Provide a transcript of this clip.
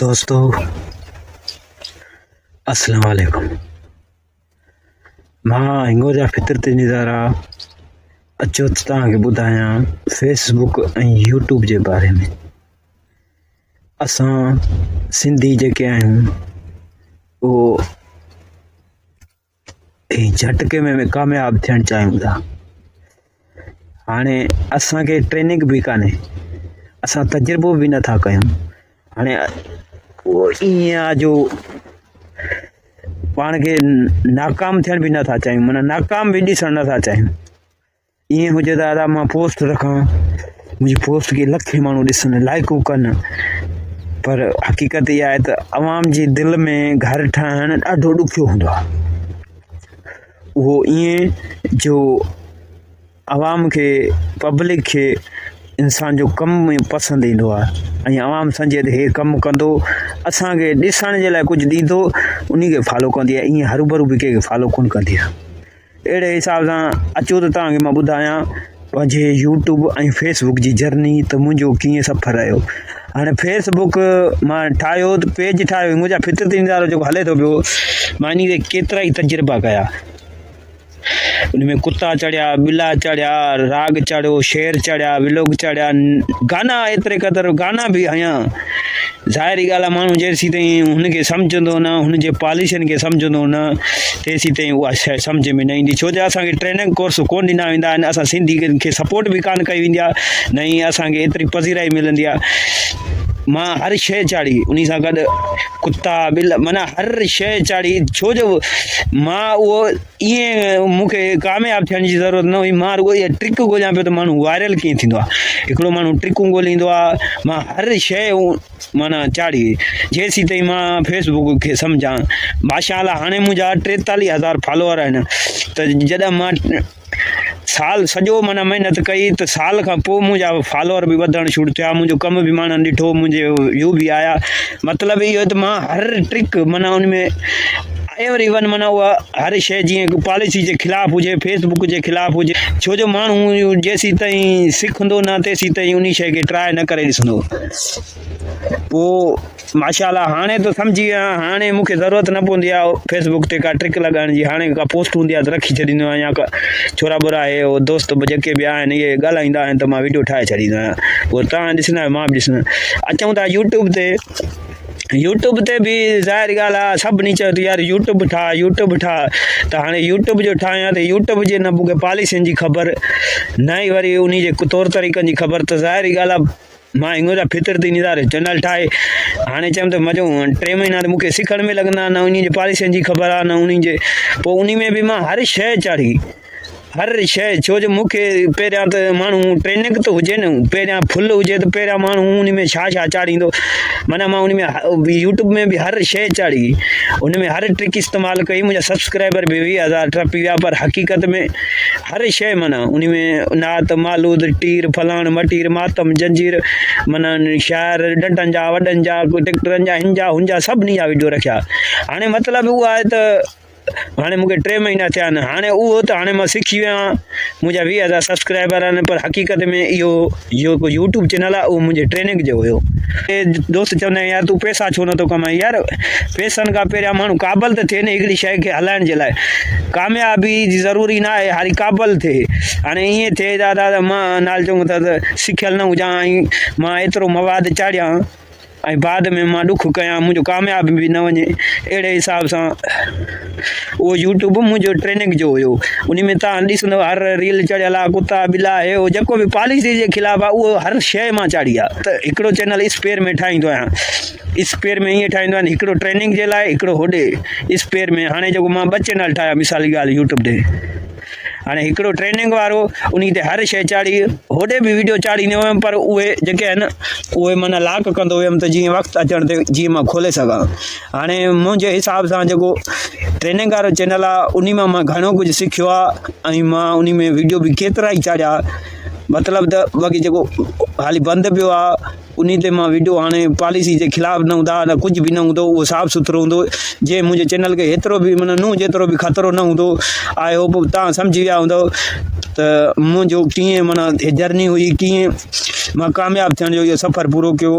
دوستو السلام عليڪم مان هنگورجا فطرتي نظارا اچو ته توهان کي ٻڌايان فيسبڪ ۽ يوٽيوب جي باري ۾ اسان سنڌي جيڪي آهيون اهو ۽ جهٽڪي ۾ ۾ ڪامياب ٿيڻ چاهيون ٿا هاڻي اسانکي ٽريننگ به ڪانهي اسان تجربو به نٿا ڪيون هاڻي اهو ائين آهي جو پاڻ کي ناڪام ٿيڻ به نٿا چاهيون معنيٰ ناڪام به ڏسڻ نٿا چاهيون ائين هجي ته ادا مان پوسٽ رکان منهنجي پوسٽ کي لکين ماڻهو ڏسن لائڪون ڪن پر حقيقت اها آهي ته عوام جي دل ۾ گهر ٺاهڻ ڏاڍو ڏکيو هوندو آهي اهو ائين جو عوام کي پبلڪ کي انسان جو ڪم پسند ايندو آهي ۽ عوام سمجهي ته هي ڪم ڪندو اسانکي ڏسڻ جي لاءِ ڪجهه ڏيندو ان کي فالو ڪندي آهي ائين هروڀرو به ڪنهن کي فالو ڪونه ڪندي آهي اهڙي حساب سان اچو ته توهان کي مان ٻڌايان پنهنجي يوٽيوب ۽ فيس بڪ جي جرني ته منهنجو ڪيئن سفر رهيو هاڻي فيس بڪ مان ٺاهيو ته پيج ٺاهيو منهنجا فطرتي نظارو جيڪو هلي ٿو پيو مان انهي تي ڪيترا ئي تجربا ڪيا ان ۾ ڪتا چڙهيا ٻلا چڙهيا راڳ چڙهيو شعر چڙهيا ولوگ چڙهيا گانا ايتري قدر گانا به هنيا ظاهري ڳالهه آهي ماڻهو جيسين تائين هن کي سمجهندو نه هن جي پاليسين کي سمجهندو نه تيسين تائين اها شيء سمجهه ۾ نه ايندي ڇو جو اسانکي ٽريننگ ڪورس ڪونه ڏنا ويندا آهن اسان سنڌي کي سپورٽ به ڪانه ڪئي ويندي آهي نه ئي اسانکي ايتري پذيرائي ملندي آهي مان هر شيء چاڙهي ان سان گڏ ڪتا ٻلا معنيٰ هر شيء چاڙهي ڇو جو مان اهو ائين مون کي ڪامياب ٿيڻ جي ضرورت نه هئي مان رڳو اها ٽرڪ ڳوليان پيو ته ماڻهو وائرل ڪيئن ٿيندو آهي هڪڙو ماڻهو ٽرڪون ڳوليندو آهي مان هر شيء معنيٰ چاڙهي جيسين تائين مان فيس بڪ کي سمجهان ماشاء الله هاڻي منهنجا ٽيتاليهه هزار فالوور آهن ته جڏهن مان سال سڄو معنيٰ محنت ڪئي ته سال کان پوء منهنجا فالوور به وڌڻ شروع ٿيا منهنجو ڪم به ماڻهن ڏٺو منهنجي ويو به آيا مطلب اهو ته مان هر ٽرڪ معنيٰ ان ۾ ايوري ون معنيٰ اها هر شيء جيئن پاليسي جي خلاف هجي فيس بڪ جي خلاف هجي ڇو جو ماڻهو جيسين تائين سکندو نه تيسين تائين ان شيء کي ٽرائي نه ڪري ڏسندو پوء ماشاء الله هاڻي ته سمجهي ويو آهيان هاڻي مون کي ضرورت نه پوندي آهي فيس بڪ تي ڪا ٽرڪ لڳائڻ جي هاڻي ڪا پوسٽ هوندي آهي ته رکي ڇڏيندو آهيان يا ڪا ڇورا ٻورا اهي هو دوست به جيڪي به آهن اهي ڳالهائيندا آهن ته مان ويڊيو ٺاهي ڇڏيندو آهيان پوء توهان ڏسندا آهيو مان به ڏسندو آهيان اچون ٿا يوٽيوب تي يوٽيوب تي به ظاهر ڳالهه آهي سڀني چيو ته يار يوٽيوب ٺاهه يوٽيوب ٺاهه ته هاڻي يوٽيوب جو ٺاهيان ته يوٽيوب جي نه مون کي پاليسين جي خبر نه ئي وري انهي جي طور طريقن جي خبر ته ظاهري ڳالهه آهي مان هينئر جا فطرتي نظاري چينل ٺاهي هاڻي چيم ته مزو ٽي مهينا ته مونکي سکڻ ۾ لڳندا نه انهي جي پاليسين جي خبر آهي نه انهي جي پوء انهي ۾ به مان هر شيء چاڙهي هر شيء ڇو جو مونکي پهريان ته ماڻهو ٽريننگ ته هجي نه پهريان ڦل هجي ته پهريان ماڻهو انهي ۾ ڇا ڇا چاڙهيندو معنيٰ مان انهي ۾ يوٽيوب ۾ به هر شيء چاڙهي ان ۾ هر ٽرڪ استعمال ڪئي منهنجا سبسڪرائبر به ويهه هزار ٽپي ويا پر حقيقت ۾ هر شيء معنيٰ انهي ۾ نعت، مالود، ٽير، فلاڻ، مٽير، ماتم، جنجير، معنيٰ شاعر، ڏنڊن جا، وڏن جا، ٽيڪٽرن جا، هن جا، هن جا سڀني جا وڊيو رکيا. هاڻي مطلب اهو آهي ته هاڻي مون کي ٽي مهينا ٿيا آهن هاڻي اهو ته هاڻي مان سکي ويو آهيان منهنجا ويهه هزار سبسڪرائبر آهن پر حقيقت ۾ اهو جيڪو يوٽيوب چينل آهي اهو منهنجي ٽريننگ جو هيو. دوست چوندا آهن يار تون پئسا ڇو نٿو ڪمائين يار پئسن کان پهريان ماڻهو قابل ته ٿئي نه هڪڙي شيء کي هلائڻ جي لاء ڪاميابي ضروري نه آهي هاري قابل ٿئي هاڻي ائين ٿئي دادا ته مان نال چڱو ته سکيل نه هجان ۽ مان ايترو مواد چاڙهيان ۽ بعد ۾ مان ڏک ڪيان منهنجو ڪامياب به نه وڃي اهڙي حساب سان اهو يوٽيوب منهنجو ٽريننگ جو هيو ان ۾ تان ڏسندو هر ريل چڙهيل آهي ڪتا ٻلا هي هو جيڪو به پاليسي جي خلاف آهي اهو هر شيء مان چاڙهي آهي ته هڪڙو چينل اسپيئر ۾ ٺاهيندو آهيان اسپيئر ۾ ائين ٺاهيندو آهيان هڪڙو ٽريننگ جي لاء هڪڙو هوڏي اسپيئر ۾ هاڻي جيڪو مان ٻه چينل ٺاهيا مثال جي ڳالهه يوٽيوب تي هاڻي هڪڙو ٽريننگ وارو انهي تي هر شيء چاڙهي هوڏي به ويڊيو چاڙهيندو هيم پر اهي جيڪي آهن اهي معنيٰ لاڪ ڪندو ويم ته جيئن وقت اچڻ تي جيئن مان کولي سگهان هاڻي منهنجي حساب سان جيڪو ٽريننگ وارو چينل آهي انهي مان مان گهڻو ڪجهه سکيو آهي ۽ مان انهي ۾ ويڊيو به ڪيترا ئي چاڙهيا مطلب ته باقي جيڪو حالي بند پيو آهي انهي تي مان وڊيو هاڻي پاليسي جي خلاف نه هوندا نه ڪجهه به نه هوندو اهو صاف سٿرو هوندو جنهن منهنجي چينل کي هيترو به معنيٰ ننهن جيترو به خطرو نه هوندو I hope توهان سمجهي ويا هوندو ته منهنجو ڪيئن معنيٰ جرني هئي ڪيئن مان ڪامياب ٿيڻ جو اهو سفر پورو ڪيو.